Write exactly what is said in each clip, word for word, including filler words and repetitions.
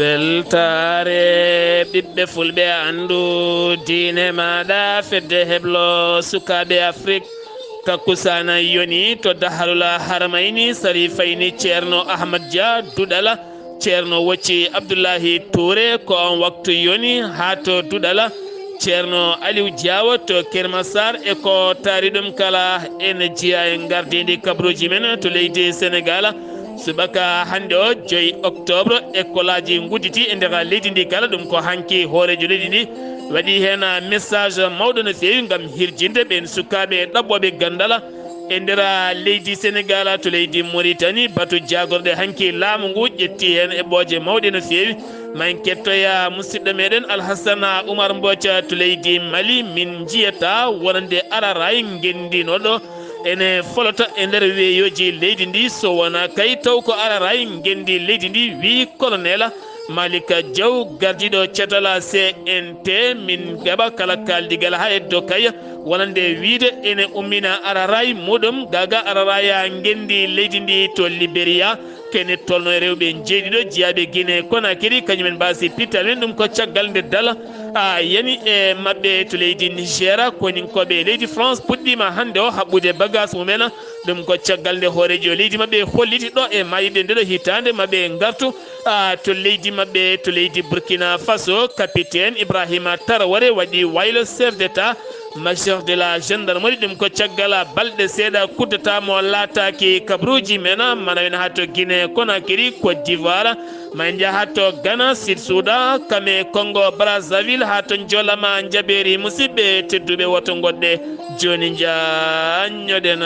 Weltaare ɓiɓɓe fulɓe, anndu diine maaɗa, fedde heblo sukaaɓe Afrik. Takkusaana yoni to Daharul Haramayni, Sarifayni, Ceerno Ahmad Dia Duɗala, Ceerno Wocci Abdullahi Toure, ko on waktu yoni haa to Duɗala. Ceerno Aliou Diawo to Kermassar e ko taari ɗum kala ene jeyaa e ngardiindi kabaruuji men to leydi Senegal. Subaka hannde o, joyi octobre, ekolaaji ngudditi e nder leydi ndi kala. Ɗum ko hanki hooreejo leydi ndi waɗi heen message mawɗo no feewi ngam hirjinde ɓeen sukaaɓe ɗaɓɓooɓe ganndal e nder leydi Senegal, to leydi Mauritanie. Batu jaagorɗe hanki laamu ngu ƴetti heen eɓɓooje mawɗe no feewi. Ma en kettoya musidɗo meɗen Alhassana Oumar Mbodj to leydi Mali. Min njiyata wonande araray ngenndinooɗo ene folota e nder weeyooji leydi ndi, so wonaa kay taw ko araray ngenndi leydi ndi, wi Colonel Malika Diaw, gardiiɗo catal C N T. Min njaɓa kala kaaldigal haa e Dokay, wonande wiyde ene ummina araray muɗum, gaga araraya ngenndi leydi ndi to Liberia. Kene tolno e rewɓe jeeɗiɗo jiyaaɓe Guinée Conakry, kañumen mbaasi pital men. Ɗum ko caggal nde dala a yani e maɓɓe to leydi Niger. Koninkooɓe leydi France puɗɗiima hannde o haɓɓude bagage mumen. Ɗum ko caggal nde hooreejo leydi maɓɓe holliti ɗo e maayde nde ɗo hitaande maɓɓe ngartu a to leydi maɓɓe, to leydi Burkina Faso. Capitaine Ibrahima Traoré waɗi waylo chef d'État, major de la gendarmerie. Ɗum ko caggal balɗe seeɗa kuddata mo laataaki kabaruuji men, mana wen haa to Guinée Conakry, Côte d'Ivoire, ma en njaha to Ghana, Sud Soudan, Kame, Congo Brazzaville, haa to Njolama Njabeeri. Musidɓe tedduɓe, woto ngoɗɗe jooni njaññoɗen.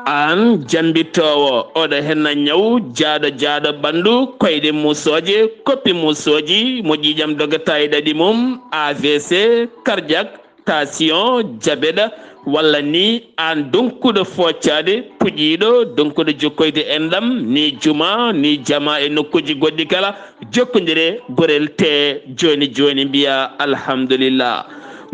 Aan jammbitoowo, oɗo henna ñaw jaaɗo jaaɗo ɓanndu, koyɗe muusooje, koppi muusooji, mo ƴiiƴam dogata e ɗaɗi mum, A V C, cardiaque, tension, diabète, walla ni aan donkuɗo foccaade, puƴiiɗo, donkuɗo jokkoyde enɗam, ni juma, ni jama e nokkuuji goɗɗi kala, jokkondire Gorel Tee jooni jooni, mbiya alhamdulillah.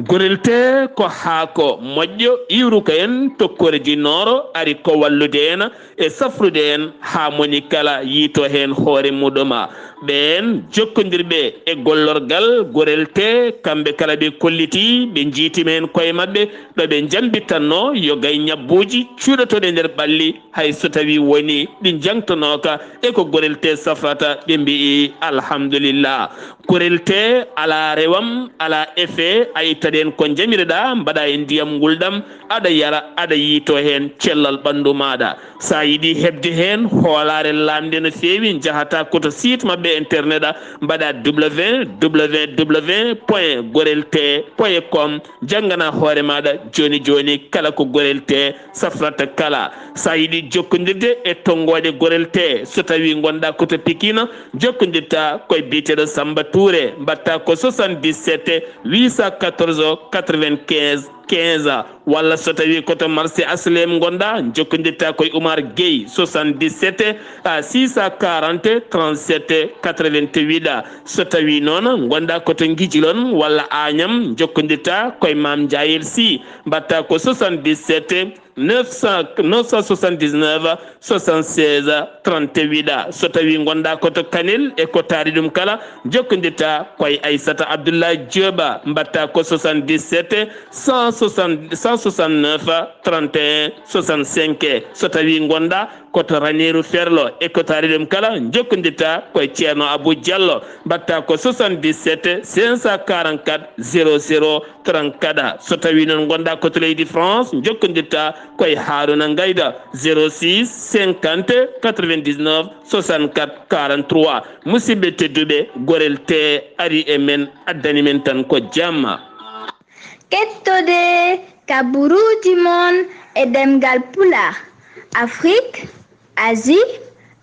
Gorel Tee ko haako moƴƴo iwruka en to kordi nooro, ari ko wallude en e safrude en haa moni kala yiito heen hoore muɗum. Ɓeen jokkondirɓe e gollorgal Gorel Tee, kamɓe kala ɓe kolliti, ɓe njiitima heen koye maɓɓe, ɗo ɓe njambitanno yoga e ñabbuuji cuuɗotooɗi e nder ɓalli, hay so tawii woni ɗi njangtonooka e ko Gorel Tee safrata, ɓe mbiyi alhamdulillah. Gorel Tee alaa rewam, alaa effet, a ittaɗen ko njamireɗaa, mbaɗa e ndiyam ngulɗam, aɗa yara, aɗa yiito heen cellal ɓanndu maaɗa. So a yiɗi heɓde heen hoolaare laamnde no feewi, njahata ko to site maɓɓe internet, mbaɗa www point gorel tee point com, janngana hoore maaɗa jooni jooni kala ko Gorel Tee safrata kala. So a yiɗi jokkondirde e tonngooɗe Gorel Tee, so tawii ngonɗaa ko to Pikine, jokkondirta koye biyeteeɗo Samba Touré, mbaɗta ko soixante-dix-sept huit cent quatorze quatre-vingt-quinze quinze, walla so tawii ko to marché H L M ngonɗaa, jokkondirta koye Oumar Gueye, soixante-dix-sept six cent quarante trente-sept quatre-vingt-huit. So tawii noon ngonɗaa ko to Ngijilon walla Agnam, jokkondirta koye Mame Ndiayel Sy, mbaɗta ko soixante-dix-sept neuf cent, neuf cent soixante-dix-neuf soixante-seize trente-huit. So tawii ngonɗaa ko to Kanel e ko taari ɗum kala, jokkondirta koye Aissata Abdoulaye Diop, mbaɗta ko soixante-dix-sept cent soixante, cent soixante-neuf trente et un soixante-cinq. So tawii ngonɗaa ko to Raneeru Ferlo e ko taari ɗum kala, jokkondirta koye Ceerno Abou Diallo, mbaɗta ko soixante-dix-sept cinq cent quarante-quatre zéro zéro trente-quatre. So tawii noon ngonɗaa ko to leydi France, jokkondirta koye Harouna Ngayda, zéro six cinquante quatre-vingt-dix-neuf soixante-quatre quarante-trois. Musidɓe tedduɓe, Gorel Tee ari e men, addani men tan ko jamma. Kettode kabaruuji mon e ɗemngal Pulaar, Afrik, Asie,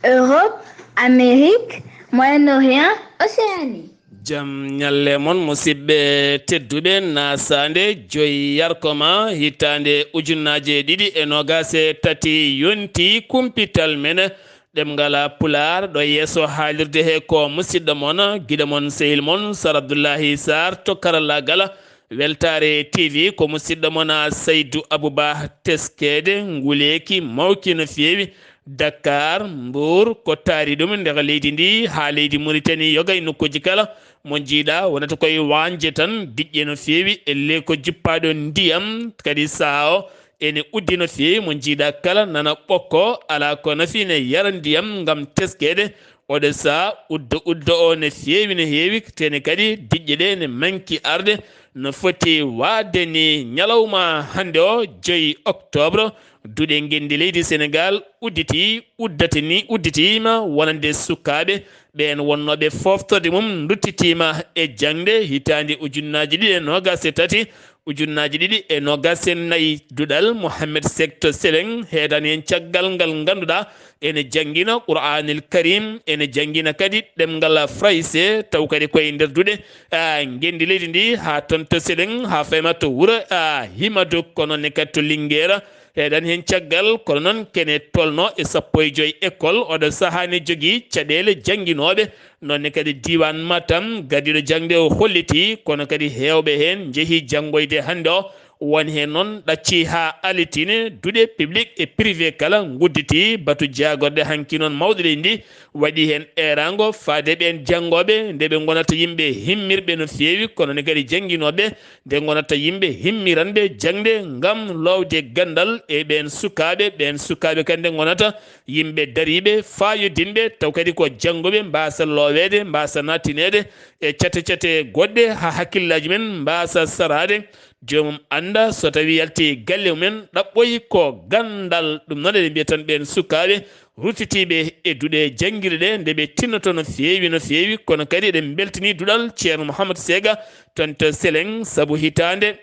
Europe, Amérique, Moyen-Orient, Océanie. Jam ñalle mon, musidɓe tedduɓe. Nasaande joyi yarkoma, hitaande ujunnaaje ɗiɗi e noogaas e tati yonti kumpital men ɗemngal Pulaar. Ɗo yeeso haalirde he ko musidɗo mon, giɗo mon, sehil mon, Sar Abdullahi Sar to karallaagal. Weltaare T V ko musidɗo mon Saydu Abuba Teskeede, nguleeki mawki no feewi. Dakar, Mbuur, ko taari ɗum nder leydi ndi haa leydi Muritani, yoga e nokkuuji kala. Mo njiiɗa wonata koye wañje tan, diƴƴe no feewi e leeko jippaaɗo ndiyam. Kadi sahaa o ene uddi no feewi, mo njiiɗa kala nana ɓokko, alaa ko nafi ne yara ndiyam ngam teskeede. Oɗo sahaa uddo uddo o ne feewi, ne heewi, tene kadi diƴƴe ɗe ne manki arde no foti waade ni. Ñalawma hannde o, joyi octobre, duɗe ngenndi leydi Senegaal udditi, uddati ni, udditiima wonande sukaaɓe ɓeen wonnooɓe fooftorde mum, nduttitiima e jaŋde hitaande ujunnaaji ɗiɗi e noogaas e tati, ujunnaaji ɗiɗi e noogaas e nayi. Duɗal Mohamed Seck to Seleng heedani heen caggal ngal ngannduɗaa ene janngina Qur'aanil Karim, ene janngina kadi ɗemngal Farayse, taw kadi koye nder duɗe, a, ngenndi leydi ndi, haa toon to Seleng, haa fayma to wuro, a, Himadu, ko noon ne kadi to Linguère, heɗen heen caggal, kono noon kene tolno e sappo e joyi école. Oɗo sahaa ne jogii caɗeele jannginooɓe. Noon ne kadi diiwaan Matam, gardiiɗo jaŋde o holliti, kono kadi heewɓe heen njehii janngoyde hannde o. Won heen noon ɗaccii haa alitine, duɗe public e privé kala ngudditi batu jaagorɗe. Hanki noon mawɗo leydi ndi waɗi heen eeraango faade ɓeen janngooɓe, nde ɓe ngonata yimɓe himmirɓe no feewi, kono ne kadi jannginooɓe, nde ngonata yimɓe himmiranɓe jaŋde ngam loowde ganndal e ɓeen sukaaɓe. Ɓeen sukaaɓe kadi nde ngonata yimɓe dariiɓe, faayodinɓe, taw kadi ko jannguɓe, mbaasa looweede, mbaasa naattineede e cate cate goɗɗe, haa hakkillaaji men mbaasa saraade. Joomum annda so tawii yalti galle mumen, ɗaɓɓoyi ko ganndal. Ɗum noon eɗen mbiya tan ɓeen sukaaɓe ruttitiiɓe e duɗe janngirɗe ɗe, nde ɓe tinnoto no feewi, no feewi. Kono kadi eɗen mbeltanii duɗal Ceerno Mouhamed Sega toon to Seleng, sabu hitaande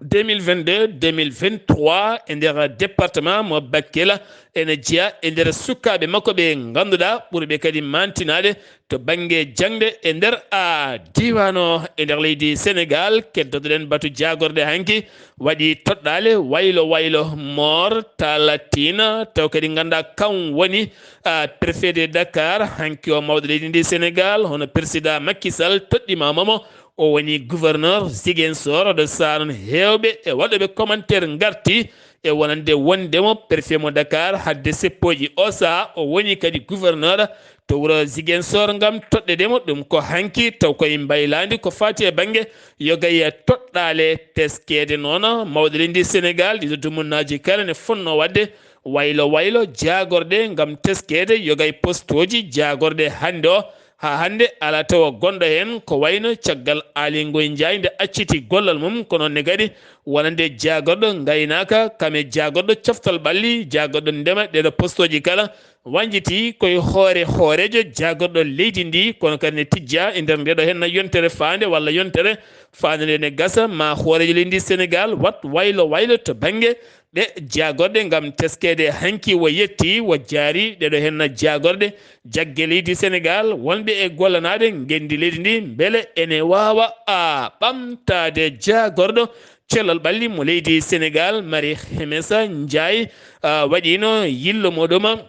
deux mille vingt-deux, deux mille vingt-trois e nder département mo Bakel ene jeyaa e nder sukaaɓe makko ɓe ngannduɗaa ɓurɓe kadi maantinaade to bannge jaŋde e nder a diiwaan o e nder leydi Senegaal. Keddotoɗen batu jaagorɗe hanki waɗi toɗɗaale waylo waylo Moor Taala Tiin, taw kadi nganndaa kam woni, a, préfet de Dakar. Hanki o mawɗo leydi ndi Senegaal, hono président Macky Sall toɗɗimaama mo, o woni gouverneur Ziguinchor. Oɗo sahaa noon heewɓe e waɗooɓe commentaire ngarti e wonande wondemo préfet mo Dakar hadde seppooji. O sahaa o woni kadi gouverneur to wuro Ziguinchor ngam toɗɗeede mo. Ɗum ko hanki taw koye mbaylaandi ko faati e bannge yoga e toɗɗaale teskeede. Noon mawɗo leydi Senegaal, ɗiɗo dumunnaaji kala ne fotnoo waɗde waylo waylo jaagorɗe ngam teskeede yoga e postooji jaagorɗe hannde o. Haa hannde alaa tawa gonɗo heen ko wayno caggal Aly Ngouille Ndiaye nde acciti gollal mum, kono ne kadi wonande jaagorɗo ngaynaaka, kam e jaagorɗo coftal ɓalli, jaagorɗo ndema, ɗeeɗo postooji kala wañjiti koye hoore hooreejo jaagorɗo leydi ndi, kono kadi ne tijjaa e nder ndeɗo heen yontere faande walla yontere faande nde ne gasa ma hooreejo leydi ndi Senegaal wat waylo waylo to bannge ɗe jaagorɗe ngam teskeede hanki wo yetti, wo jaari ɗeɗo heen jaagorɗe jagge leydi Senegaal wonɓe e gollanaade ngenndi leydi ndi, mbele ene waawa a ɓamtaade jaagorɗo cellal ɓalli mo leydi Senegaal, Marie Khemessa Ndiaye, a, waɗiino yillo muɗum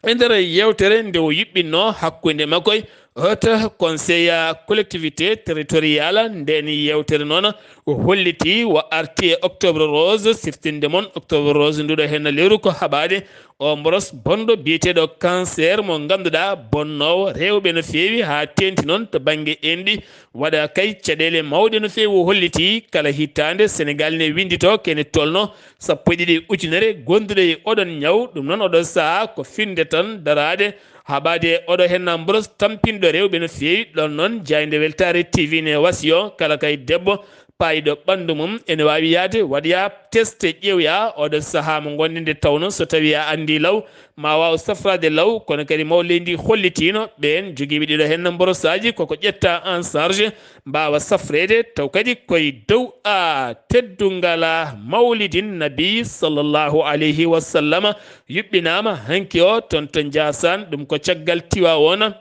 e nder yeewtere nde o yuɓɓinno hakkunde makko e Haute Conseil Collectivité Territoriale. Nden yeewtere noon o holliti, o arti e Octobre Rose, siftinde mon Octobre Rose nduɗo heen lewru ko haɓaade o mboros bonɗo biyeteeɗo cancer mo ngannduɗaa bonnoowo rewɓe no feewi haa teeŋti noon to bannge enɗi. Waɗa kay caɗeele mawɗe no feewi. O holliti kala hitaande Senegaal ne winndito kene tolno sappo e ɗiɗi ujunere gonduɗo e oɗon ñaw. Ɗum noon oɗo sahaa ko finnde tan daraade haɓaade oɗo heen mboros tampinɗo rewɓe no feewi. Ɗon noon jaaynde Weltaare T V ne wasiyo kala kay debbo paayiɗo ɓanndu mum ene waawi yahde waɗoya teste ƴeewoya oɗo sahaa mo ngonɗen nde tawno so tawii a anndii law ma waaw safraade law, kono kadi mawɗo leydi ndi hollitiino ɓeen jogiiɓe ɗiɗo heen mborosaaji koko ƴetta en charge mbaawa safreede, taw kadi koye dow a teddungal a Mawlidin Nabi sallallahu alayhi wa sallam yuɓɓinaama hanki o toon to Njaasaan, ɗum ko caggal Tiwaawoona.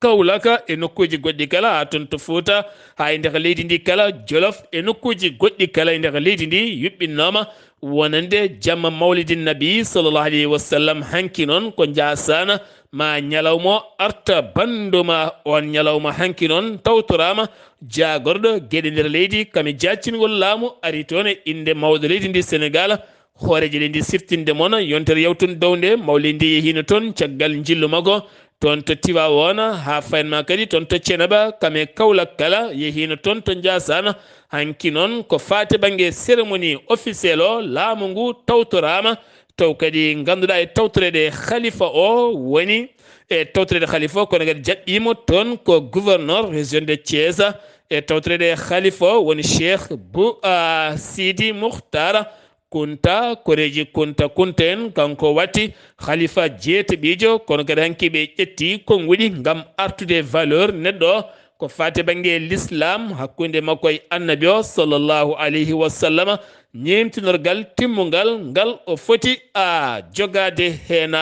Kawlaka e nokkuuji goɗɗi kala, haa toon to Fuuta, haa e nder leydi ndi kala, Jolof e nokkuuji goɗɗi kala e nder leydi ndi, yuɓɓinnooma wonande jamma Mawlidi Nabi sallallahu alayhi wa sallam. Hanki noon ko Njaasaan, ma ñalawma o arta bannduma. Oon ñalawma hanki noon tawtoraama jaagorɗo geɗe nder leydi, kam e jaacingol laamu, ari toon e innde mawɗo leydi ndi Senegaal, hooreejo leydi siftinde mon yontere yawtunde downde. Mawlidi ndi yehiino toon caggal njillu makko toon to Tiwaawoon, haa fayin ma kadi toon to Cenaba, kam e Kawlak kala, yehiino toon to Njaasaan. Hanki noon ko faati bannge cérémonie officielle o, laamu ngu tawtoraama, taw kadi ngannduɗaa e tawtoreede khalifa o woni, e tawtoreede khalifa o, kono kadi jaɓɓiimo toon ko gouverneur région de Thiès, e tawtoreede khalifa o woni Cheikh Bou, ah, Sidi Moukhtar Kunta, koreeji Kunta Kunta en, kanko watti khalifa jeetaɓiijo, kono kadi hanki ɓe ƴetti konnguɗi ngam artude valeur neɗɗo o, ko faati bannge l'islam hakkunde makko e annabi o sallallahu alayhi wa sallam, ñeemtinorgal timmungal ngal o foti a jogaade heen.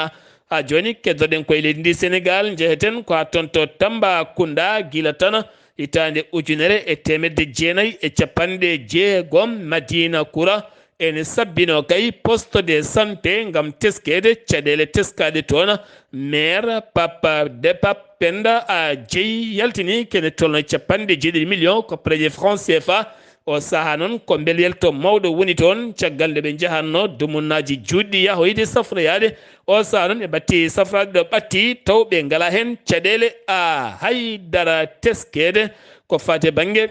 Haa jooni keddoɗen koye leydi ndi Senegaal, njeheten ko haa toon to Tambacounda, gila tan hitaande ujunere e teemedde jeenayi e capanɗe jeegom, Madina Kura ene sabbinoo kay poste de santé ngam teskeede caɗeele teskaaɗe toon. Maire Papa de Pap Penda a jeyi yaltini kene tolno capanɗe jeeɗiɗi million koppareeje franc C F A. O sahaa noon ko mbelwelto mawɗo woni toon, caggal nde ɓe njahatnoo dumunnaaji juutɗi yahoyde safroyaade. O sahaa noon ɓe mbaɗti safraade ɗo ɓatti, taw ɓe ngalaa heen caɗeele a hay dara teskeede ko faati e bannge.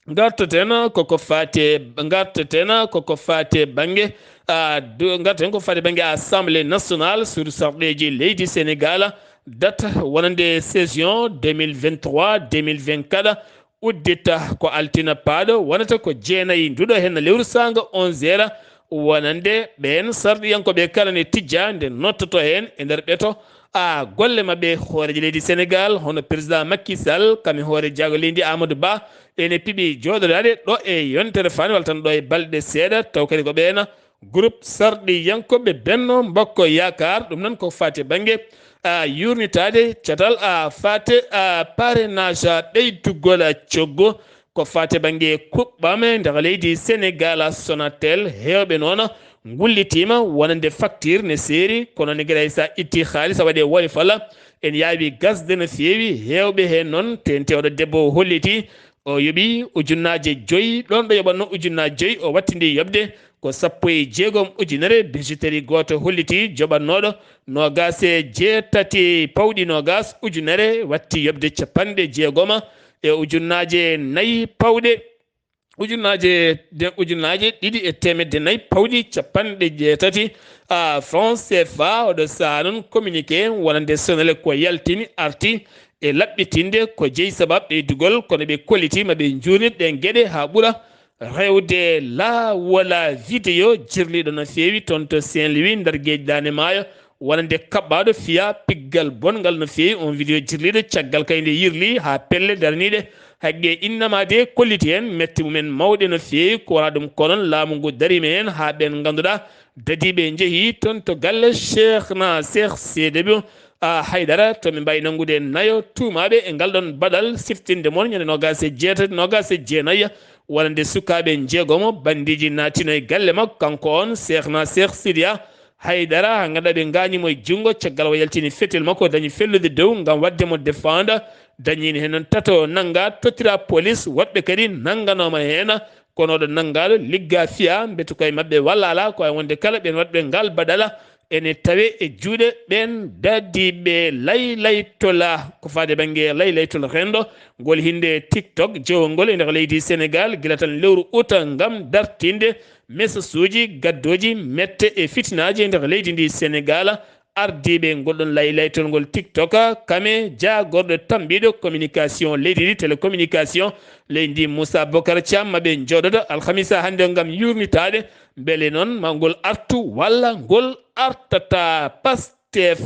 Ngartoten ko ko faati e, ngartoten ko ko faati e bannge, a, du-, ngartoten ko faati e bannge Assemblée nationale sur sarɗeeji leydi Senegaal, date wonande session deux mille vingt-trois deux mille vingt-quatre uddita ko altine paaɗo, wonata ko jeenayi nduɗo heen lewru saanga onze heures, wonande ɓeen sarɗiyankooɓe kala ne tijja nde nottoto heen e nder ɓeto a golle maɓɓe. Hooreejo leydi Senegaal, hono président Macky Sall, kam e hoore jaago leydi Amadou Ba, ene piɓi jooɗoraade ɗo e yontere faani walla tan ɗo e balɗe seeɗa, taw kadi ko ɓeen groupe sarɗiyankooɓe Benno Bokk Yaakaar. Ɗum noon ko faati e bannge a yurnitaade catal a faate a parrainage a ɓeydugol a coggu. Ko faati e bannge kuɓɓam e nder leydi Senegaal, Sonatel, heewɓe noon ngullitiima wonande facture ne seeri, kono ne gila hay so a itti haalis a waɗi e Wave fala, ene yaawi gasde no feewi. Heewɓe heen noon, teeŋti oɗo debbo o holliti o yoɓi ujunnaaje joyi, ɗoon ɗo yoɓatnoo ujunnaaje joyi o wattindi yoɓde ko sappo e jeegom ujunere. Bijouterie gooto holliti joɓatnooɗo noogaas e jeetati pawɗi noogaas ujunere, watti yoɓde capanɗe jeegoma e ujunnaaje nayi pawɗe, ujunnaaje de, ujunnaaje ɗiɗi e teemedde nayi pawɗi capanɗe jeetati a franc C F A. Oɗo sahaa noon communiqué wonande Sonelec ko yaltini arti e laɓɓitinde ko jeyi sabab ɓeydugol, kono ɓe kolliti ma ɓe njuurnit ɗeen geɗe haa ɓura rewde. Laa wala vidéo jirliiɗo no feewi toon to Saint-Louis, nder geeƴi Daande Maayo, wonande kaɓɓaaɗo fiya piggal bonngal no feewi. On vidéo jirliiɗo caggal kay nde yirli haa pelle daraniiɗe haqqe innama de kolliti heen mette mumen mawɗe no feewi. Ko wonaa ɗum ko noon, laamu ngu dariima heen haa ɓeen ngannduɗaa dadiiɓe njehii toon to galle Cheikhna Cheikh Seydou a Haydara, to ɓe mbaawi nanngude nayo tuumaaɓe e ngal ɗoon baɗal siftinde mon ñande noogaas e jeetati, noogaas e jeenayi, wonande sukaaɓe njeegomo, banndiiji naatino e galle makko, kanko on Seekhna Seekh Sidiya Haydara, haa ngannduɗaa ɓe ngaañi mo e junngo, caggal o yaltini fetel makko, dañi fellude dow ngam waɗde mo défendre, dañiino heen noon tato nannga, tottira police, woɗɓe kadi nannganooma heen. Kono oɗo nanngaaɗo ligga fiya, mbetu koye maɓɓe walla alaa, ko wayi wonde kala ɓeen waɗɓe ngal baɗala ene tawe e juuɗe ɓeen dadiiɓe laylaytola. Ko faade bannge laylaytol renndo ngol, hinnde TikTok jowol ngol e nder leydi Senegaal, gila tan lewru uta, ngam dartinde message uji gaddooji mette e fitinaaji e nder leydi ndi Senegaal. Ardiiɓe ngol ɗon laylaytol ngol TikTok, kame jaagorɗo tambiiɗo communication leydi ndi, télécommunication leydi ndi, Moussa Bocar Thiam, ma ɓe njooɗodo alhamisa hannde o ngam yuurnitaade mbele noon ma ngol artu walla ngol artata. Pastef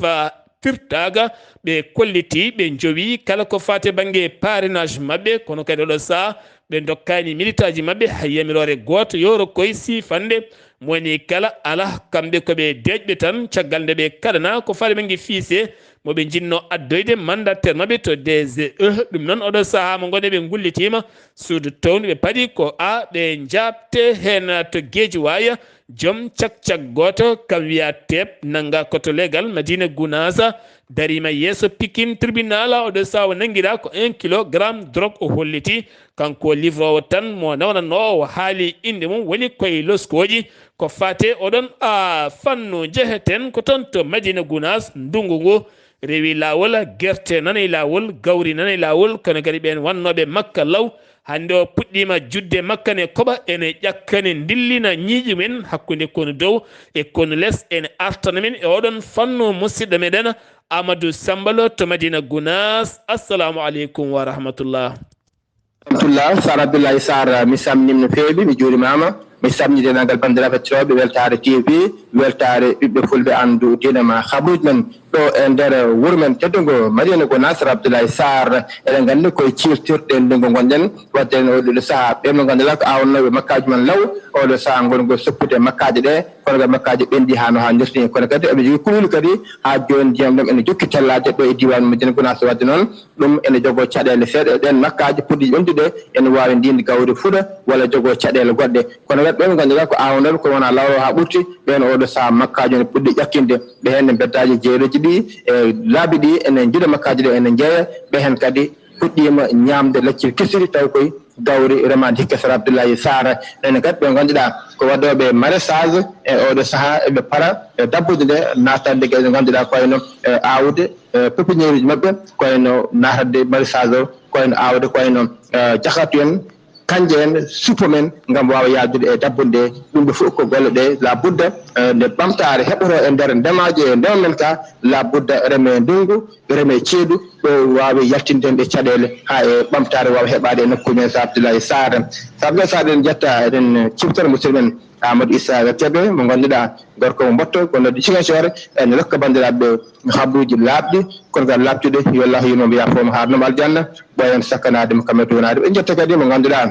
firtaaka, ɓe kolliti, ɓe njowi kala ko faati bannge parrainage maɓɓe, kono kadi oɗo sahaa ɓe ndokkaani militaaji maɓɓe hay yamiroore gooto yo rokkoy siifande mo woni kala. Alaa, kamɓe ko ɓe deeƴɓe tan, caggal nde ɓe kaɗanaa ko faati bannge fiise, mo ɓe njinnoo addoyde mandataire maɓɓe to D G E. Ɗum noon, oɗo sahaa mo ngonɗen ɓe ngullitiima suudu towndu, ɓe paɗi ko A, ɓe njaabte heen to Geeji Waaya. Joom cak-cak gooto, kam wiyaa Teep, nanngaa ko to leegal Madina Gunaas, dariima yeeso Pikin tribunal. Oɗo sahaa o nanngiraa ko un kilogramme drogue o holliti. Kanko livroowo tan mo nawananoo o haali innde mum woni koye loskooji. Ko faate oɗon, a, fannu, njeheten ko toon to Madina Gunaas. Ndunngu ngu rewi laawol, gerte nana e laawol, gawri nana e laawol, kono kadi ɓeen wannooɓe Makka law, hannde o puɗɗiima juutde Makka ne koɓa, ene ƴakka ne ndillina ñiiƴe men hakkunde konu dow e konu les. Ene artana men e oɗon fannu musidɗo meɗen Amadou Samba Lo to Madina Gunaas. Assalamu aleykum wa rahmatullah. Rahmatullah, Sar Abdoulaye Sarr, mi salminiima no feewi, mi juurimaama. Mi salmini denndaangal banndiraaɓe heɗotooɓe Weltaare T V, Weltaare ɓiɓɓe Fulɓe, anndu diine ma, habaruuji men ɗo e nder wuro men teddungo Madina Gunaas. Sar Abdoulaye Sarr, eɗen nganndi koye ciirtirɗe ndungu ngonɗen, waɗde en oɗo sahaa ɓe mo ngannduɗaa ko aawnooɓe makkaaji men law, oɗo sahaa ngoni ko soppude makkaaji ɗe, kono kadi makkaaji ɓenndi haa no haanirta ni. Kono kadi eɓe njogii kulhuli kadi haa jooni ndiyam ɗam ene jokki tellaade ɗo e diiwaan Madina Gunaas. Waɗde noon, ɗum ene jogoo caɗeele seeɗa e ɗeen makkaaji puɗɗiiɗi ɓenndude, ene waawi ndiin gawri fuɗa walla jogoo caɗeele goɗɗe. Kono kadi ɓe ɓe ngannduɗaa ko aawnooɓe, kono wonaa lawroowo haa ɓurti, ɓeen oɗo sahaa makkaaji ne puɗɗi ƴakkinde. Ɓe heen ne mbeddaaji jeereeji ɗi e laabi ɗi ene njuɗa makkaaji ɗe ene njeeya. Ɓe heen kadi puɗɗiima ñaamde leccel kesiri taw koye gawri remaande hikka. Sar Abdoulaye Sarr, enen kadi ɓe ngannduɗaa ko waɗooɓe maraîchage e oɗo sahaa, eɓe para e dabbude nde, naatande geɗe ɗe ngannduɗaa ko wayno, e, aawde, e, pépinière uji maɓɓe, ko wayno naatande maraîchage o, ko wayno aawde, ko wayno, e, jahatu en, kanje en, suppo men, ngam waawa yaadude e dabbude ɗe. Ɗum ɗo fof ko golle ɗe la budda, e, nde ɓamtaare heɓotoo e nder ndemaaji e ndema men ka, la budda reme ndunngu, reme ceeɗu, ɗo waawi yaltinde en ɗe caɗeele haa e ɓamtaare waawa heɓaade e nokkuuji men. Sar Abdoulaye Sarr, Sar Abdoulaye Sarr, eɗen njetta, eɗen ciftora musidɗo men Amadou Issa Kébé, mo ngannduɗaa gorko mo mboɗto, ko noddi Ziguinchor, ene rokka banndiraaɓe habaruuji laaɓɗi, kono kadi laaɓtuɗi. Yo Allah yurmo mo, yaafoo mo, haarno mo aljanna, ɓooya en sakkanaade mo, kamɓe duwanaade. En njetta kadi mo ngannduɗaa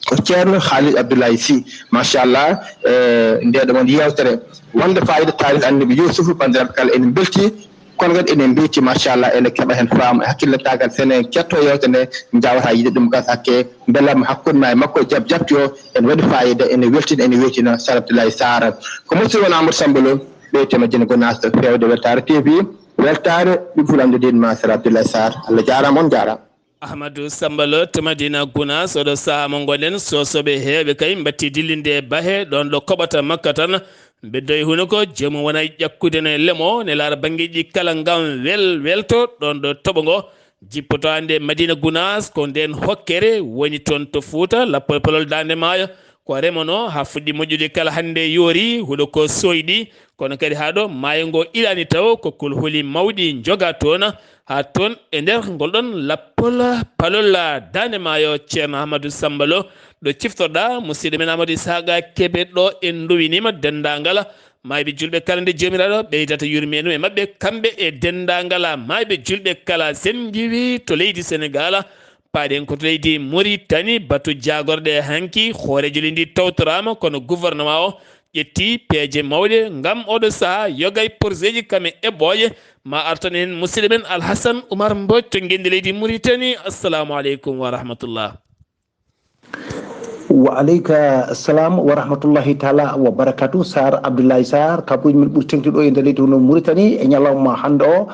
ko Ceerno Khalid Abdoulaye Sy. Machallah, e ndeɗo mon yeewtere wonde fayida, taarih Annabi Yuusuf, banndiraaɓe kala ene mbelti, kono kadi ene mbeyti, machallah, ene keɓa heen faamu e hakkillantaagal. So enen kettoo yeewtere nde, njaawata yiide ɗum gas hakke, mbela hakkunde ma e makko jab jabti o, ene waɗi fayida, ene weltina, ene weetina. Sar Abdoulaye Sarr, ko musidɗo mon Amadou Samba Lo, ɓeyte Madina Gunaas, feewde Weltaare T V, Weltaare ɓiɓɓe Fulɓe, anndu diine ma. Sar Abdoulaye Sarr, Allah jaaraama, on jaaraama. Ahmadou Samba Lo to Madina Gunaas, oɗo sahaa mo ngonɗen, soosooɓe heewɓe kay mbattii dillinde e bahe ɗoon ɗo koɓata makka tan. Mbeddoyi hunuko, joomum wona e ƴakkude no e lemo, ne laara banngeeji kala ngam wel welto ɗoon ɗo toɓo ngo. Jippoto hannde Madina Gunaas, ko ndeen hokkere woni toon to Fuuta, lappol palol Daande Maayo, ko remono haa fuɗɗi moƴƴude kala hannde yoori, huɗo ko sooyɗi, kono kadi haa ɗo maayo ngo ilaani taw, ko kulhuli mawɗi njogaa toon, haa toon e nder ngol ɗoon lappol palol Daande Maayo. Ceerno Ahmadou Samba Lo, ɗo ciftorɗaa, musidɗo men Amadou Isaaqa Kebe ɗo, en nduwiniima denndaangal maayɓe juulɓe kala nde Joomiraaɗo ɓeydata yurmeende e maɓɓe, kamɓe e denndaangal maayɓe juulɓe kala. Sen njiwi to leydi Senegaal, paaɗen ko to leydi Muritani, batu jaagorɗe hanki, hooreejo leydi ndi tawtoraama, kono gouvernement o ƴetti peeje mawɗe ngam oɗo sahaa yoga e porseeji kam e eɓɓooje. Ma artan en musidɗo men Alhasan Umar Mbodj to ngenndi leydi Muritani. Assalamu aleykum wa rahmatullah. Wa aleyka salam wa rahmatullahi taala wa barakatu. Sar Abdoulaye Sarr, kabuuji men ɓuri teŋti ɗo e nder leydi hono Mauritanie e ñalawma hannde o.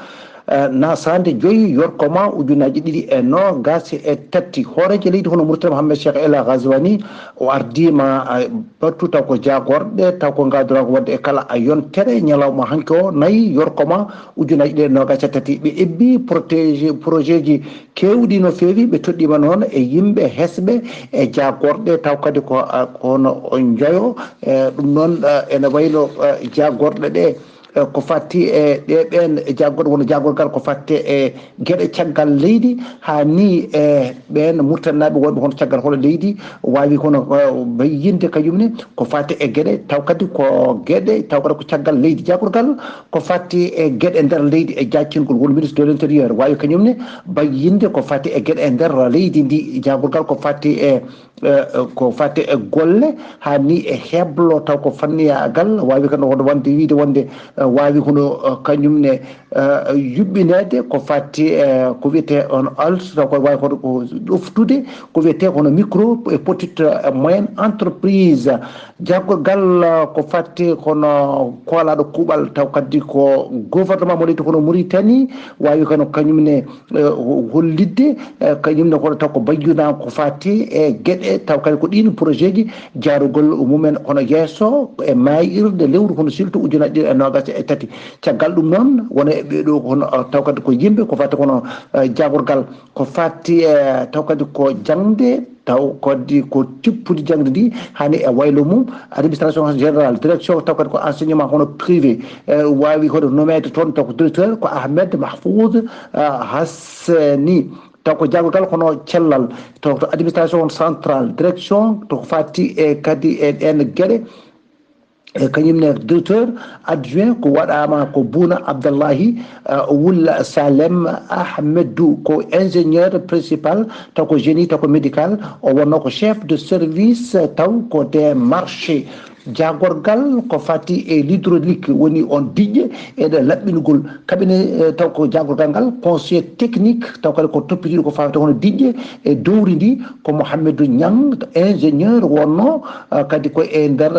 Eh, na sande joyi yorkoma ujunnaji ɗiɗi e noogas e tati, hooreejo leydi hono Mauritanie Mohamed Cheikh El Ghazouani, o ardiima, eh, battu taw ko jaagorɗe, taw ko ngadoraago waɗde e kala a yontere ñalawma hanki o nayi yorkoma ujunnaji ɗiɗi e noogas e tati. Ɓe ebbi protégé, projet ji keewɗi no feewi, ɓe toɗɗiima noon e yimɓe hesɓe e jaagorɗe, taw kadi ko, ah, ko hono o njoyo, eh, ɗum noon, ah, ene wayno, ah, jaagorɗe ɗe, eh, ko fatti e ɗe ɓeen e jaagorɗe, wonno jaagorgal ko fatti e geɗe caggal leydi, haa ni e ɓeen Muritaninaaɓe wonɓe hono caggal hoɗo leydi waawi hono, eh, bayyinde kañum ne ko fati e geɗe, taw kadi ko geɗe, taw kadi ko caggal leydi. Jaagorgal ko fati e geɗe nder leydi e jaccingol, won ministre de l'intérieur waawi kañum ne bayyinde ko fati e geɗe e nder leydi ndi. Jaagorgal ko fati e ko fati e golle, haa ni e heblo taw ko fanniyaagal, waawi kadi hono wonde wiyde wonde, waawi hono kañum ne yuɓɓineede ko fati e ko wiyetee on alt, taw ko waawi hono ko ɗoftude ko wiyetee hono micro et petite, moyenne entreprise. Jaagorgal ko fati hono koolaaɗo kuuɓal taw kadi ko gouvernement mo leydi hono Mauritanie, waawi kono kañum ne hollitde kañum ne hono taw ko bayyuna ko fati e geɗe taw kadi ko ɗin projet ji jaarugol mumen hono yeeso e maayirde lewru hono silto ujunaaji ɗiɗi e noogas e tati. Caggal ɗum noon wona e ɓeeɗo hono taw kadi ko yimɓe ko fati kono jaagorgal ko fati e taw kadi ko jaŋde taw kadi ko tippude jaŋde ndi hani e waylo mum administration générale direction taw kadi ko enseignement hono privé, waawi hoɗo nomeede toon taw ko directeur ko Ahmed Mahfouz Hassani. Taw ko jaagorgal kono cellal taw to administration centrale direction to ko fati e kadi e ɗen geɗe. E kañum ne directeur adjoint ko waɗama ko Bouna Abdallahi Wul Salem Ahmedou ko ingénieur principal taw ko génie taw ko médical, o wonno ko chef de service taw ko des marchés. Jaagorgal ko fati e l'hydraulique woni on diƴƴe e ɗe laɓɓingol cabinet taw ko jaagorgal ngal conseiller technique taw kadi ko toppitiiɗo ko fawata hono diƴƴe e dowri ndi ko Mouhamadou Niang ingénieur wonno kadi ko e nder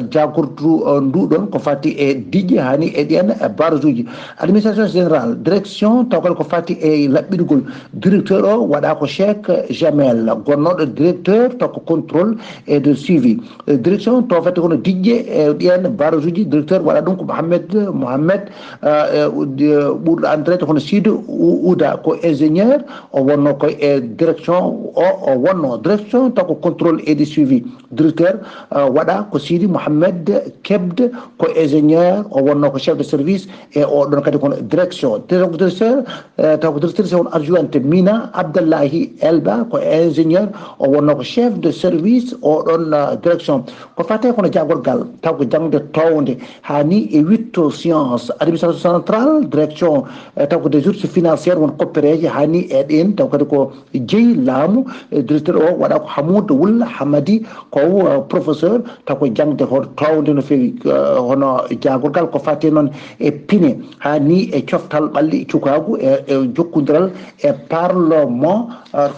jaagordu ndu ɗon ko fati e diƴƴe hani e ɗiyan barge uji. Administration générale direction taw kadi ko fati e laɓɓingol directeur o waɗa ko Cheikh Jamel gonnoɗo directeur taw ko contrôle et de suivi. Direction to fati kono diƴƴe e ɗiyan barge uji directeur waɗa ɗum ko Mohamed Mohamed ɓurɗo andirede hono Sido Ouda ko ingénieur o wonno ko e direction o o wonno direction taw ko contrôle et de suivi. Directeur waɗa ko Sidi Mohamed Kebde ko ingénieur o wonno ko chef de service e oɗon kadi kono direction directeur taw ko directeur si won adjointe Mina Abdallahi Elba ko ingénieur o wonno ko chef de service oɗon direction. Ko fate kono jaagorgal taw ko jaŋde townde hani e witto science administration centrale direction taw ko des ressources financières won koppereeje hani e ɗen taw kadi ko jeyi laamu. Directeur o waɗa ko Hamoud Wul Hamadi ko professeur taw ko jaŋde hoto townde no feewi. Hono jaagorgal ko fate noon e pine hani e coftal ɓalli cukaagu e jokkondiral e parlement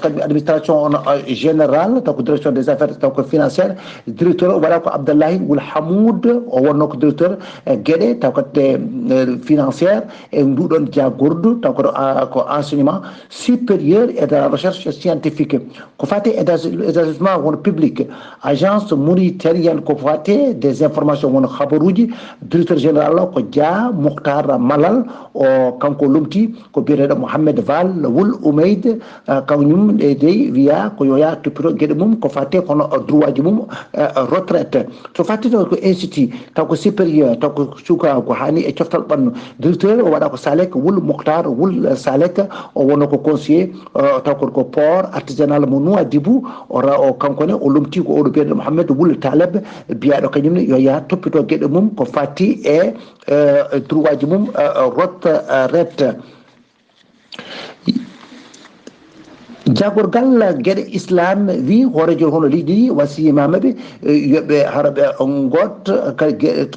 kadi administration on générale taw ko direction des affaires taw ko financière. Directeur o waɗa ko Abdallahi Wul Hamoud o wonno ko directeur geɗe taw kadi financière e nduɗon jaagordu taw ko ko enseignement supérieur et de la recherche scientifique. Ko fate établissement won public agence mauritanienne ko fate des informations won habaruji. Directeur général o ko Dia Mokhtar Malal o kanko lomti ko biyeteɗo Mohamed Val Wul Oumeid. Kañum e dey wiya ko yo ya toppito geɗe mum ko fate kono droit ji mum retraite. To fate to ko institut taw ko supérieur taw ko suka ko hani e coftal ɓannu. Directeur o waɗa ko Salek Wul Mokhtar Wul Salek o wonno ko conseiller taw ko ko port artisanal mo Nouadhibou o ra o kanko ne o lomti ko oɗo biyeteɗo Mohamed Wul Taleb biyaɗo kañum ne yo ya toppito geɗe mum ko fati e droit ji mum retraite. Jaagorgal geɗe islam wi hoorejo hono leydi ndi wasi imameɓe yoɓe haraɓe goot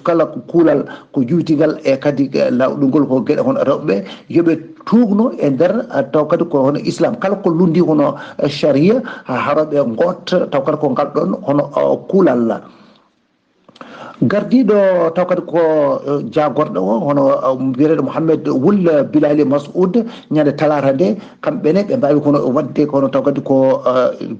kala kuulal ko juutigal e kadi lawɗungol ko geɗe hono rewɓe yoɓe tuugno e nder taw kadi ko hono islam kala ko lundi hono sharia haraɓe goot taw kadi ko ngal ɗon hono kuulal. Gardiiɗo taw kadi ko jaagorɗo o hono biyeteɗo Mohamed Wul Bilali Masoud ñande talaata nde kamɓe ne ɓe mbawi kono wadde kono taw kadi ko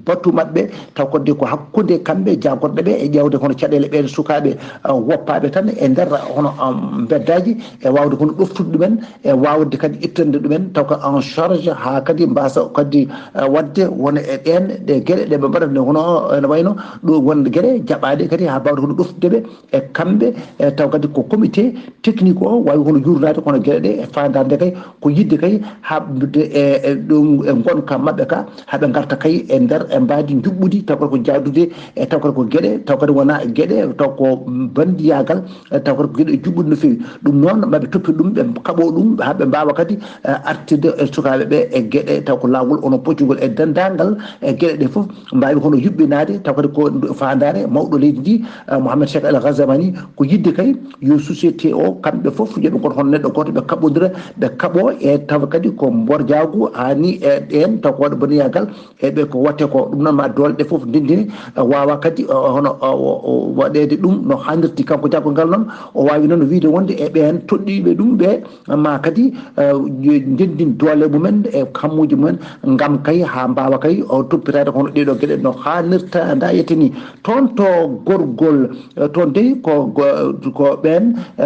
batu maɓɓe taw kadi ko hakkunde kamɓe jaagorɓe ɓe e ƴewde kono caɗele ɓen sukaaɓe woppaaɓe tan e nder hono mbeddaaji e wawde kono ɗoftude ɗumen e wawde kadi ittande ɗumen taw ko en charge ha kadi mbasa kadi wadde wona e ɗen ɗe geɗe ɗe ɓe mbaɗata nde hono ene wayno ɗo wonde geɗe jaɓaɗe kadi ha mbawde kono ɗoftude ɓe. E kamɓe, e taw kadi ko comité technique o waawi hono yurnaade kono geɗe ɗe e faandaade kay ko yiɗde kay haɓde e, e ɗum e ngonka maɓɓe ka, haɓe ngarta kay e nder e mbaadi njuɓɓudi, taw kadi ko jaadude e taw kadi ko geɗe, taw kadi wona geɗe, taw ko bandiyaagal, e taw kadi ko geɗe juɓɓuɗe no feewi. Ɗum noon, maɓe toppi ɗum, ɓe kaɓo ɗum, haa ɓe mbaawa kadi, e, artirde e sukaaɓe ɓe e geɗe, taw ko laawol, ono poccugol e denndaangal e geɗe ɗe fof, mbaawi hono yuɓɓinaade, taw kadi ko faandaare mawɗo leydi ndi, e, Mohamed Cheikh El Ghazamani, ko yiɗde kay yo société o, kamɓe fof, yo ɓe ngon hono neɗɗo gooto, ɓe kaɓodira, ɓe kaɓo, e tawa kadi ko mborjaagu haani e ɗeen, taw ko waɗa boniyagal, e ɓe ko watte ko. Ɗum noon ma doole ɗe fof ndenndini, e, waawa kadi, e, hono, e, o, o waɗeede ɗum no haanirti. Kanko jaggo ngal noon, o waawi noon wiyde wonde e ɓeen toɗɗiiɓe ɗum ɓe, ma kadi, e, ndenndin doole mumen e kammuuji mumen, ngam kay haa mbaawa kay o toppitaade hono ɗee ɗoo geɗe no haanirta nda yette ni. Toon to gorgol, e, toon dey ko, ko, ko ɓeen, e,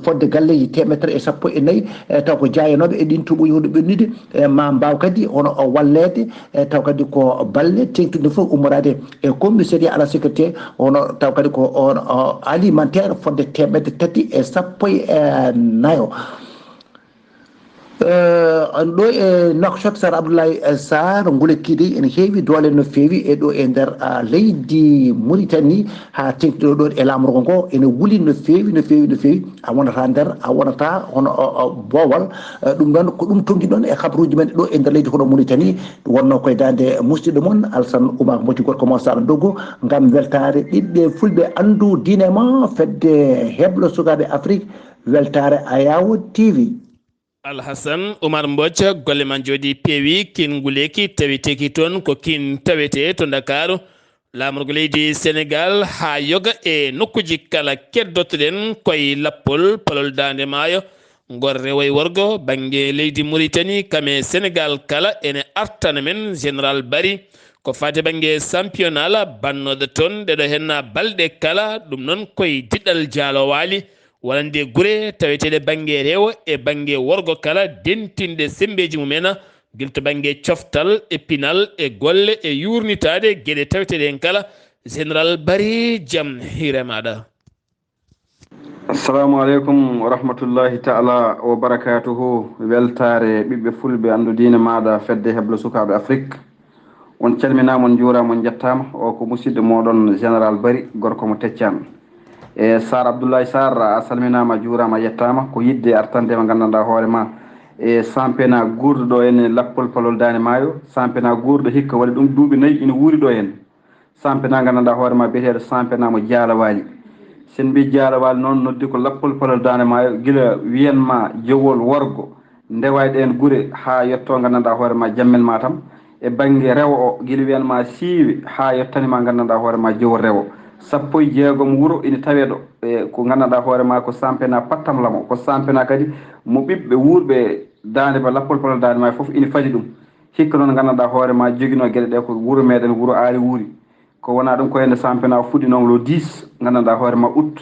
fodde galleeji teemeɗere e sappo e nayi, e, taw ko jaayanooɓe e ɗiin toɓoji hono ɓennude, e, ma mbaaw kadi hono o walleede, e, taw kadi ko balle teeŋtude fof ummoraade e commissariat à la sécurité, hono taw kadi ko on, o, alimentaire fodde teemeɗe tati e sappo e nayo. Eh, ɗo e Nouakchott, Sar Abdoulaye, eh, Sarr, nguleyki dey ene heewi doole no feewi e ɗo e nder, ah, leydi Mauritanie, haa teeŋti ɗo, ɗo e laamorgo ngo ene wuli no feewi, no feewi, no feewi. A wonata nder, a wonata hono, o, o, boowal. Eh, ɗum ɗon, ko ɗum tongi ɗon e habaruuji men ɗo e nder leydi hono Mauritanie. Wonno koye daande musidɗo mon Alsan Oumar Mbocci, gorko mo Sara Dogo, ngam weltaare ɓiɓɓe fulɓe anndu diine ma fedde heblo sukaaɓe Afrique, weltaare Ayawo T V. Alhasan Umar Mbooc, golle ma njooɗi peewi, kiin nguleeki tawiteeki toon ko kiin tawetee to Ndakaaru, laamorgo leydi Senegaal, haa yoga e nokkuuji kala keddoto-ɗen koye lappol palol daande maayo, ngol rewo e worgo, bannge leydi Muritani, kam e Senegaal kala, ene artana men Général Bari, ko faati bannge sampiyonal, bannooɗo toon, ɗeɗo henna balɗe kala, ɗum noon koye diɗɗal Jaalo Waali, wonande gure taweteeɗe bannge rewo e bannge worgo kala, dentinɗe semmbeeji mum en, gila to bannge coftal e pinal e golle e yuurnitaade geɗe taweteeɗe heen kala. Général Bari, jam hiire maaɗa. Assalamu aleykum wa rahmatullahi taala wa barakatuhu. Weltaare ɓiɓɓe fulɓe anndu diine maaɗa fedde heblo sukaaɓe Afrik. On calminaama, on njuuraama, on njettaama. O ko musidɗo mooɗon Général Bari, gorko mo Teccaan. E Sarr Abdoulaye Sarr, a salminaama, a juuraama, a yettaama. Ko yiɗde artande mo nganndanɗaa hoore ma e sampena guurɗo ɗo en e lappol palol Daande Maayo. Sampena guurɗo hikka waɗi ɗum duuɓi nayi ina wuuri ɗo en. Sampena nganndanɗaa hoore ma biyeteeɗo sampena mo Jaala Waali. Sen mbi Jaala Waali noon noddi ko lappol palol Daande Maayo gila wiyan ma Jowol Worgo. Ndewa e ɗeen gure haa yetto nganndanɗaa hoore ma Jammel Matam. E bannge rewo o, gila wiyan ma Siiwe haa yettani ma nganndanɗaa hoore ma Jowol Rewo. Sappo e jeegom wuro ina tawee ɗo, e ko nganndanɗaa hoore ma ko sampena pattam lamo, ko sampena kadi mo ɓiɓɓe wuurɓe Daande ba lappol palol Daande Maayo fof ina fadi ɗum. Hikka noon nganndanɗaa hoore ma joginoo geɗe ɗe ko wuro meɗen, wuro Aali Wuuri. Ko wonaa ɗum ko hende sampena o fuɗɗinooma le dix, nganndanɗaa hoore ma août.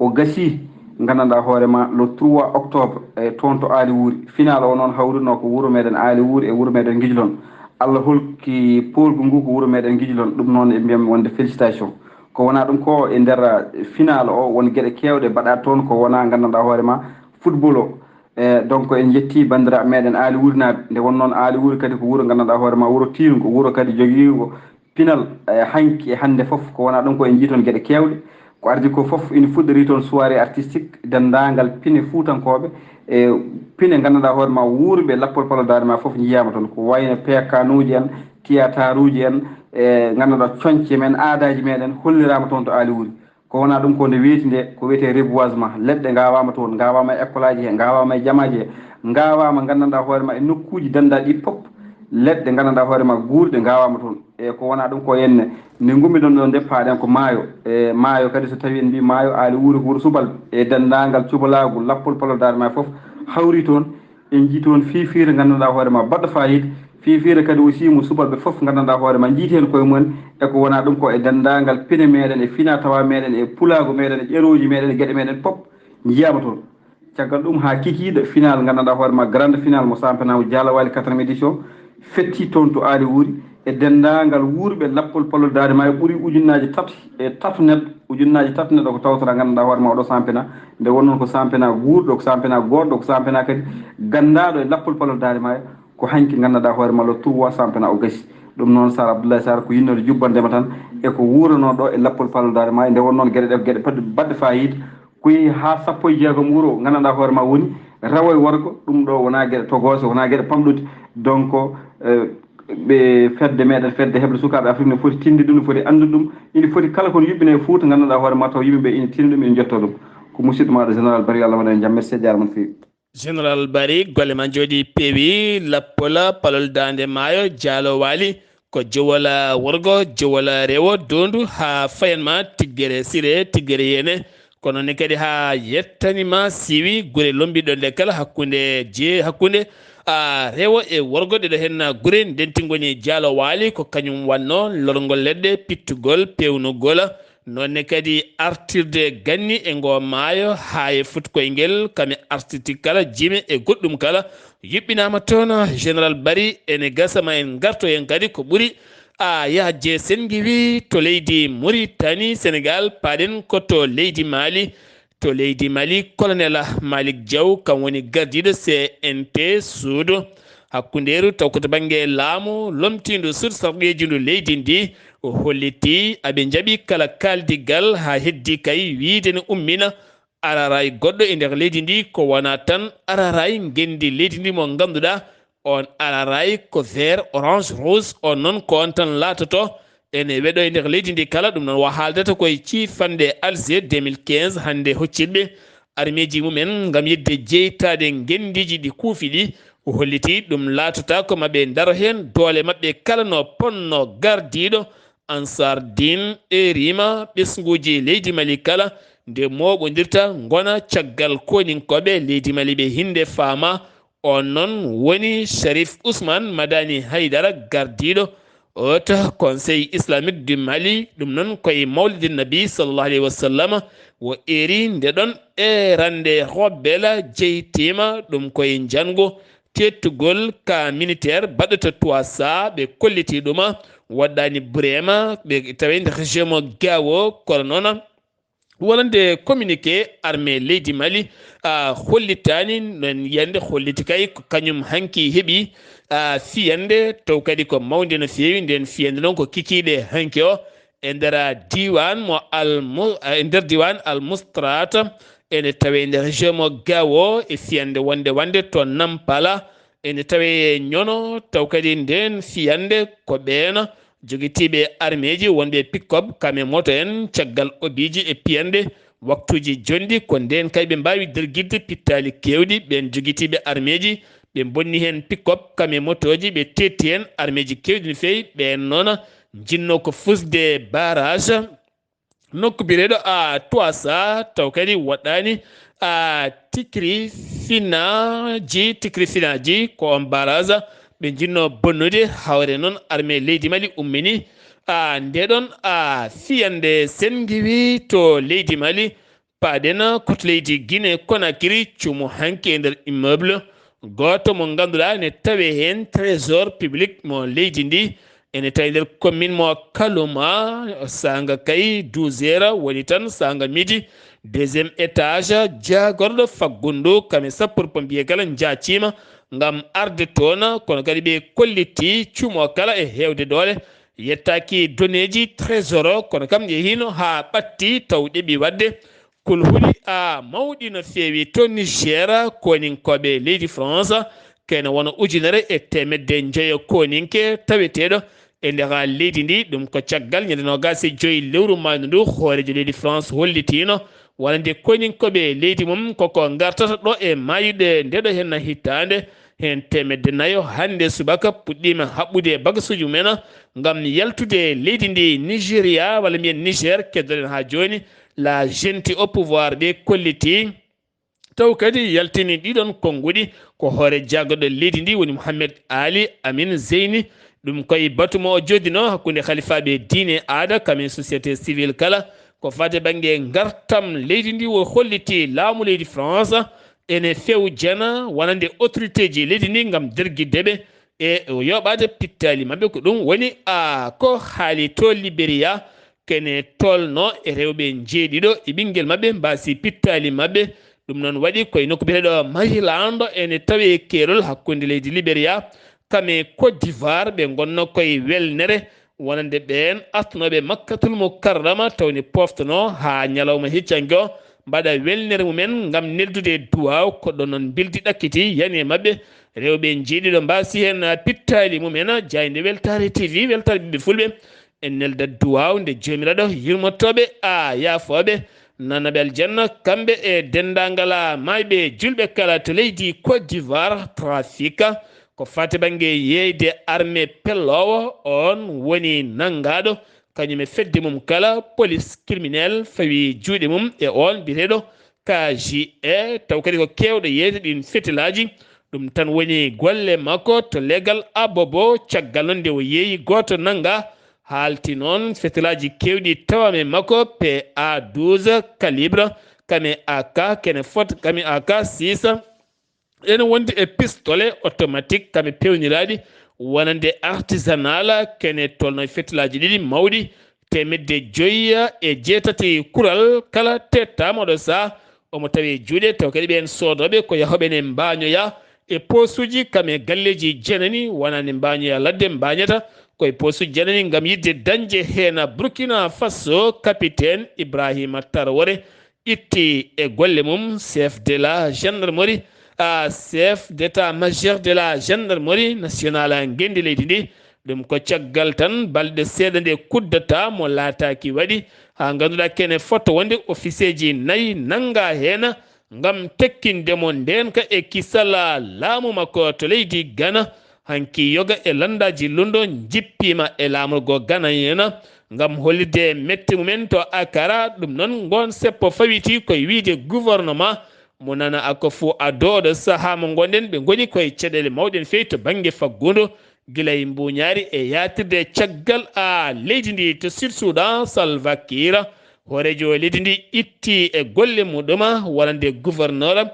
O gasi, nganndanɗaa hoore ma le trois octobre, e toon to Aali Wuuri. Final o noon hawruno ko wuro meɗen Aali Wuuri e wuro meɗen Ngijlon. Allah holki poolgu ngu ko wuro meɗen Ngijlon. Ɗum noon e mbiyam wonde félicitation. Ko wonaa ɗum ko e nder, eh, final o won geɗe keewɗe mbaɗaa toon ko wonaa nganndanɗaa hoore ma football o. E donc en njetti banndiraaɓe meɗen Aali Wuurinaaɓe. Nde won noon Aali Wuuri kadi ko wuro nganndanɗaa hoore ma wuro tiiɗngo, wuro kadi jogiingo pinal, e, hanki e hannde fof, ko wonaa ɗum ko en njii toon geɗe keewɗe. Ko ardi ko fof ina fuɗɗori toon soirée artistique, denndaangal pine fuutankooɓe, e pine nganndanɗaa hoore ma wuurɓe lappol palol Daande Maayo fof njiyaama toon. Ko wayno peekanuuji en, tiyataruuji en, e nganndanɗaa coñce men, aadaaji meɗen holliraama toon to Aali Wuuri. Ko wonaa ɗum ko nde weeti nde, ko wiyetee reboisement. Leɗɗe ngawaama toon, ngawaama e école aji he, ngawaama e jamaaji he, ngawaama nganndanɗaa hoore ma e nokkuuji denndaa ɗi pop. Leɗɗe nganndanɗaa hoore ma guurɗe ngawaama toon. E ko wonaa ɗum ko henne, nde ngummiɗon ɗo nde paaɗen ko maayo. E maayo kadi so tawii en mbii maayo Aali Wuuri ko wuro subalɓe. E denndaangal cubalaagu lappol palol Daande Maayo fof hawri toon. En njii toon fiifiire nganndanɗaa hoore ma baɗɗo faayiida. Fiifiire kadi aussi mo subalɓe fof nganndanɗaa hoore ma njiiti heen koye mumen. E ko wonaa ɗum ko e denndaangal pine meɗen, e fina tawa meɗen, e pulaagu meɗen, e ƴerooji meɗen, e geɗe meɗen pop njiyaama toon. Caggal ɗum haa kikiiɗe final nganndanɗaa hoore ma grande final mo championnat mo Jaala Waali quatrième édition fetti toon to Aali Wuuri. e denndaangal wuurɓe lappol palol Daande Maayo ɓuri ujunnaaji tati e tato neɗɗo, ujunnaaji tati neɗɗo ko tawtoraa, nganndanɗaa hoore maa oɗo sampena, nde wonnoo ko sampena guurɗo, ko sampena goodɗo, ko sampena kadi ganndaaɗo e lappol palol Daande Maayo, ko hanki nganndanɗaa hoore maa le trois sampena o gasi. Ɗum noon, Sar Abdoulaye Sar, ko yinnode jubbande ma tan e ko wuuranoo ɗo e lappol palol Daande Maayo, nde wonnoo geɗe ɗe ko geɗe baɗɗe faayiida, ko yehi haa sappo e jeegom wuro, nganndanɗaa hoore maa woni rewo e worgo, ɗum ɗo wonaa geɗe togoose, wonaa geɗe pamɗude. Donc, eh, ɓe fedde meɗen, fedde heɓde sukaaɓe Afrik ne foti tinde ɗum, ne foti anndude ɗum, ina foti kala kono yuɓɓina e Fuuta, nganndanɗaa hoore maa taw yimɓe ɓe ina tini ɗum, ina njetto ɗum. Ko musidɗo maaɗo Général Bari, Allah waɗa en jam, merci, a jaaraama no feewi. Général Bari, golle ma njooɗi peewi, lappola, palol Daande Maayo, Jaalo Waali, ko jowol worgo, jowol rewo, doondu haa fayan ma tiggere sire, tiggere yeene. Kono ne kadi haa yettani ma siwi gure lombiɗo nde kala hakkunde je-, hakkunde, a, rewo e worgo, ɗeɗo hen gure ndenti ngoni Jaalo Waali, ko kañum wannoo lorgol leɗɗe, pittugol, pewnugol, noonne kadi artirde ganni e ngo maayo, haa e fuɗkoyngel, kame artirti kala jime e goɗɗum kala, yuɓɓinaama toon. Général Bari, ene gasa ma en ngarto heen kadi ko ɓuri a yaajde. Sen ngiwi to leydi Muritani, Senegal, paaɗen ko to leydi Mali. To leydi Mali, Colonel Malick Diaw, kam woni gardiiɗo C N T suudu hakkundeeru, taw ko to bannge laamu lomtiindu suudu sarɗiiji ndu leydi ndi. O holliti aɓe njaɓi kala kaaldigal haa heddi kay wiyde ne ummina araaraay goɗɗo e nder leydi ndi, ko wonaa tan araaraay ngenndi leydi ndi mo ngannduɗaa, on araaraay ko vert, orange, rouge, on noon ko on tan laatoto. Ene weɗo e nder leydi ndi kala, ɗum noon wa haaldata koye ciifanɗe Alger deux mille quinze, hannde hoccitɓe armeeji mumen ngam yiɗde jeytaade ngenndiiji ɗi kuufi ɗi. O holliti ɗum laatata ko maɓɓe ndaro heen doole maɓɓe kala no ponno gardiiɗo Ansar Din e rima ɓesnguuji leydi Mali kala, nde mooɓondirta ngona caggal koninkooɓe leydi Mali ɓe hinde faama. On noon woni Sharif Ousmane Madani Haydara, gardiiɗo Haut Conseil Islamique du Mali, ɗum noon koye Mawlidin Nabi sallallahu alayhi wa sallam, wo eeri nde ɗon e rande hobbela jeytiima ɗum koye njanngo teettugol ka militaire baɗɗo to Tuwasa, ɓe kolliti ɗuma, waɗɗaani Burema, ɓe tawi nde région mo Gawo, kono noon wonande communiqué armée leydi Mali, a, hollitaani noon yiyannde, holliti kay ko kañum hanki heɓi, a, fiyannde, taw kadi ko mawnde no feewi. Nden fiyannde noon ko kikiiɗe hanki o e nder diiwaan mo Al-Mu-, e nder diiwaan Al Mustrat, ene tawe e nder région mo Gawo, e fiyannde wonde wonde to Nampala, ene tawe e Ñono, taw kadi nden fiyannde ko ɓeena jogitiiɓe armeeji wonɓe pick-up, kam e moto en, caggal obiiji e piyanɗe, waktuuji jonɗi, ko ndeen kay ɓe mbaawi dergitde pittaali keewɗi. Ɓeen jogitiiɓe armeeji, ɓe mbonni heen pick-up, kam e motooji, ɓe teetti heen armeeji keewɗi no feewi. Ɓeen noon njinnoo ko fusde barrage nokku biyeteeɗo a Tuwasa, taw kadi woɗɗaani a tikri finaaji, tikri finaaji ko on barrage ɓe njinnoo bonnude. Hawre noon armée leydi Mali ummini a nde ɗon a fiyannde sen ngiwi to leydi Mali. Paaɗen ko to leydi Guinée Conakry, cuumo hanki e nder immeuble gooto mo ngannduɗaa ne tawe heen trésor public mo leydi ndi. Ene tawi nder commune mo Kalouma, saanga kay douze heures woni tan, saanga midi, deuxième étage, jaagorɗo faggundu, kam e sapeur pompier kala njaaciima ngam arde toon, kono kadi ɓe kolliti cuumo kala e heewde doole. Yettaaki donneeji trésor o, kono kam yehiino haa ɓatti taw ɗeɓi waɗde kulhuli a mawɗi no feewi to Niger, koninkooɓe leydi France, kene wona ujunere e teemedde njoyo koninke taweteeɗo e nder leydi ndi. Ɗum ko caggal ñande noogaas e joy lewru maaynu ndu, hooreejo leydi France hollitiino wonande koninkooɓe leydi mum koko ngartata ɗo e maayude ndeɗo henna hitaande, heen teemedde nayo hannde subaka puɗɗiima haɓɓude e bagasuuji mumen ngam yaltude leydi ndi Nigeria, walla mbiyen Niger, keddoɗen haa jooni. La junte au pouvoir ɓe kolliti, taw kadi yaltini ɗiɗon konnguɗi ko hoore jaagorɗo leydi ndi woni Mohamed Ali Amin Zeyni. Ɗum koye batu mo o jooɗinoo hakkunde halifaaɓe diine e aada, kam e société civile kala, ko faati bannge ngartam leydi ndi. O holliti laamu leydi France ene fewjana wonande autorité ji leydi ndi ngam dergitde ɓe e yoɓaade pittaali maɓɓe. Ko ɗum woni a ko haali to Liberia, kene tolno e rewɓe njeeɗiɗo e ɓinngel maɓɓe mbaasi pittaali maɓɓe. Ɗum noon waɗi koye nokku biyeteeɗo Maryland, ene tawee keerol hakkunde leydi Liberia kame Côte d'Ivoire. Ɓe ngonno koye welnere wonande ɓeen artunooɓe Makkatul Mukarrama, tawni poftono haa ñalawma heccanke o, mbaɗa welnere mumen ngam neldude duwaaw. Ko ɗon noon mbildi ɗakkiti yani e maɓɓe. Rewɓe njeeɗiɗo mbaasi heen pittaali mumen, jaaynde Weltaare T V, Weltaare Ɓiɓɓe Fulɓe. En neldat duwaaw nde Joomiraaɗo yurmotooɓe, a yaafooɓe, nanaɓe aljanna, kamɓe e denndaangal a maayɓe julɓe kala to leydi Côte d'Ivoire. Trafic, ko fati bannge yeeyde armée pelloowo, oon woni nanngaaɗo, kañum e fedde mum kala, police criminelle fawi juuɗe mum e oon biyeteeɗo K J E, taw kadi ko keewɗo yeeyde ɗiin fetilaaji. Ɗum tan woni golle makko to legal Abobo. Caggal noon nde o yeeyi gooto nannga, haalti noon fetilaaji keewɗi tawaama e makko, P A douze calibre, kame A K, kene fot, kame A K six, ene wondi e pistolet automatique kame peewniraaɗi wonande artisanal, kene tolno e fetilaaji ɗiɗi mawɗi, teemedde joyi e jeetati kural kala tettaama oɗo saha. Omo tawi e juuɗe, taw kadi ɓeen soodooɓe ko yahooɓe ne mbaañoya e poosuuji kam e galleeji janani, wonaa ne mbaañoya ladde, mbaañata ko e poosuuji janani ngam yiɗde dañde heen. Burkina Faso, capitaine Ibrahima Traoré itti e golle mum chef de la gendarmerie, a chef d'état-major de la gendarmerie nationale, ngenndi leydi ndi. Ɗum ko caggal tan balɗe seeɗa nde kuddata mo laataaki waɗi, haa ngannduɗaa kene fota wonde ofisieeji nayi nannga heen ngam tekkinde mo ndeenka e kisal laamu makko to leydi Gana. Hanki yoga e lanndaaji lunndo njippiima e laamorgo Gana heen ngam hollitde mette mumen to Akara. Ɗum noon, ngoon seppo fawiti koye wiyde gouvernement mo Nana Akufo-Addo. Ɗo sahaa mo ngonɗen, ɓe ngoni koye caɗeele mawɗe no feewi to bannge faggudu, gila e mbuuñaari e yaatirde caggal a leydi ndi. To Sud Soudan, Salva Kiir, hooreejo leydi ndi, itti e golle muɗum wonande gouverneur,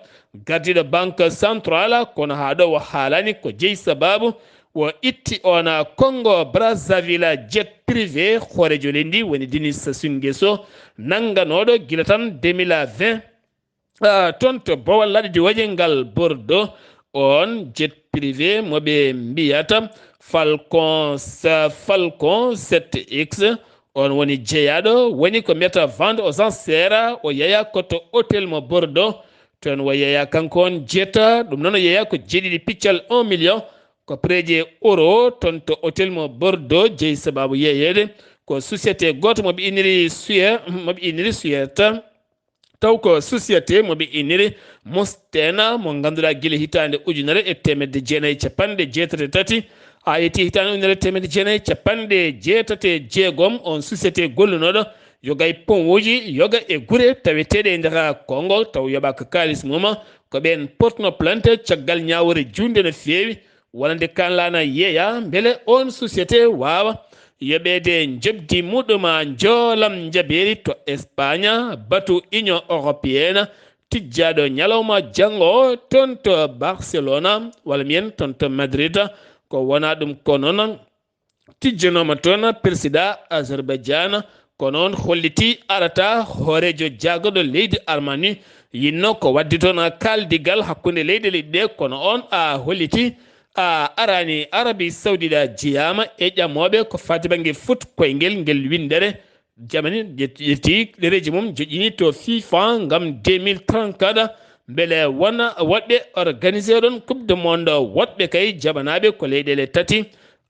gardiiɗo Banque Centrale, kono haa ɗo o haalaani ko jeyi sabaabu o itti oon Congo Brazzaville jet privé hooreejo leydi ndi, woni Denis Sassou Nguesso, nannganooɗo gila tan deux mille vingt. Ah, toon to Bowal Laaɗe Diwaaje ngal Bordeaux, oon jet privé mo ɓe mbiyata Falcon, sa-, Falcon sept X, oon woni jeyaaɗo, woni ko mbiyata vente aux enchères, o yeeya ko to hôtel mo Bordeaux, toon o yeeya kanko oon jet, ɗum noon o yeeya ko jeeɗiɗi piccal un million, ko prix ji euro, toon to hôtel mo Bordeaux, jeyi sabaabu yeeyeede, ko société gooto mo ɓe inniri Suye-, mo ɓe inniri Suyeta. Taw ko société mo ɓe inniri Mostena, mo ngannduɗaa gila hitaande ujunere e teemedde jeenayi e capanɗe jeetati e tati, haa yetti hitaande ujunere e teemedde jeenayi e capanɗe jeetati e jeegom, oon société gollunooɗo yoga e ponwuuji, yoga e gure taweteeɗe e nder Congo, taw yoɓaaka kaalis mum. Ko ɓeen portno plainte caggal ñaawoore juutnde no feewi, wonande kaan laana yeeya mbele oon société waawa yoɓeede njoɓdi muɗum njoolam njabeeri to Espagne. Batu Union Européenne tijjaaɗo ñalawma janngo toon to Barcelona, walla mbiyen toon to Madrid, ko wonaa ɗum ko noon tijjanooma toon président Azerbaijan, kono oon holliti arata hooreejo jaagorɗo leydi Armani, yinno ko waɗde toon kaaldigal hakkunde leyɗe leyɗe ɗe, kono oon a holliti a arani Arabie Saoudite a jeyaama e ƴamooɓe ko faati bannge foot koyngel ngel winndere. Jamani ƴetti ɗereeji mum joƴƴini to FIFA ngam deux mille trente-quatre, mbele wona woɗɓe organisé ɗon Coupe du Monde, woɗɓe kay jaɓanaaɓe ko leyɗeele tati,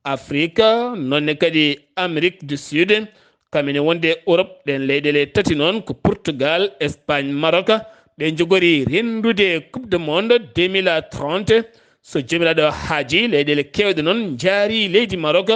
Afrique, noonne kadi Amérique du Sud, kam ene wonde Europe. Ɗeen leyɗeele tati noon ko Portugal, Espagne, Maroc. Ɓe njogori renndude Coupe du Monde deux mille trente. So Joomiraaɗo haaji, leyɗeele keewɗe noon njaari leydi Maroc,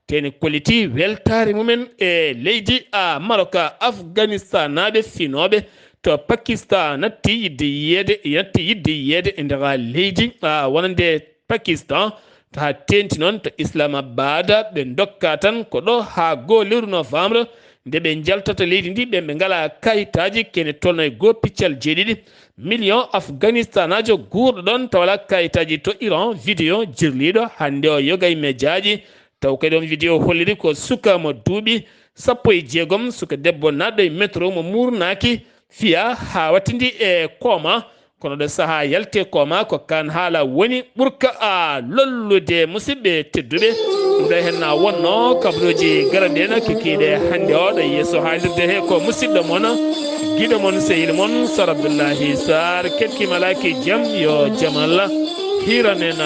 tene kolliti weltaare mumen e leydi a Maroc. Afganistanaaɓe finooɓe to Pakistan natti yiɗde yiyeede, natti yiɗde yiyeede e nder leydi a wonande Pakistan, haa teeŋti noon to Islamabad, ɓe ndokka tan ko ɗo haa goo lewru novembre, Nde ɓe njaltata leydi ndi, ɓen ɓe ngalaa kayitaaji, kene tolno e goo piccal jeeɗiɗi miliyon Afganistanaajo guurɗo ɗon tawa alaa kayitaaji to Iran. Video jirliiɗo hannde o yoga e mejaaji, taw kadi on video holliri ko suka mo duuɓi sappo e jeegom, suka debbo naatɗo e metro mo muurnaaki, fiya haa wattindi e kooma. Kono ɗo sahaa yalte kooma ko kaan haala woni ɓurka a lollude. Musidɓe tedduɓe, ɗum ɗo hen na wonno kabaruuji garanɗi en kikiiɗe hannde o. Ɗo yeeso haalirde he ko musidɗo mon, giɗo mon, sehil mon, Sar Abdullahi Sar. Keɗkiima laaki jam, yo jam Allah hiiran en.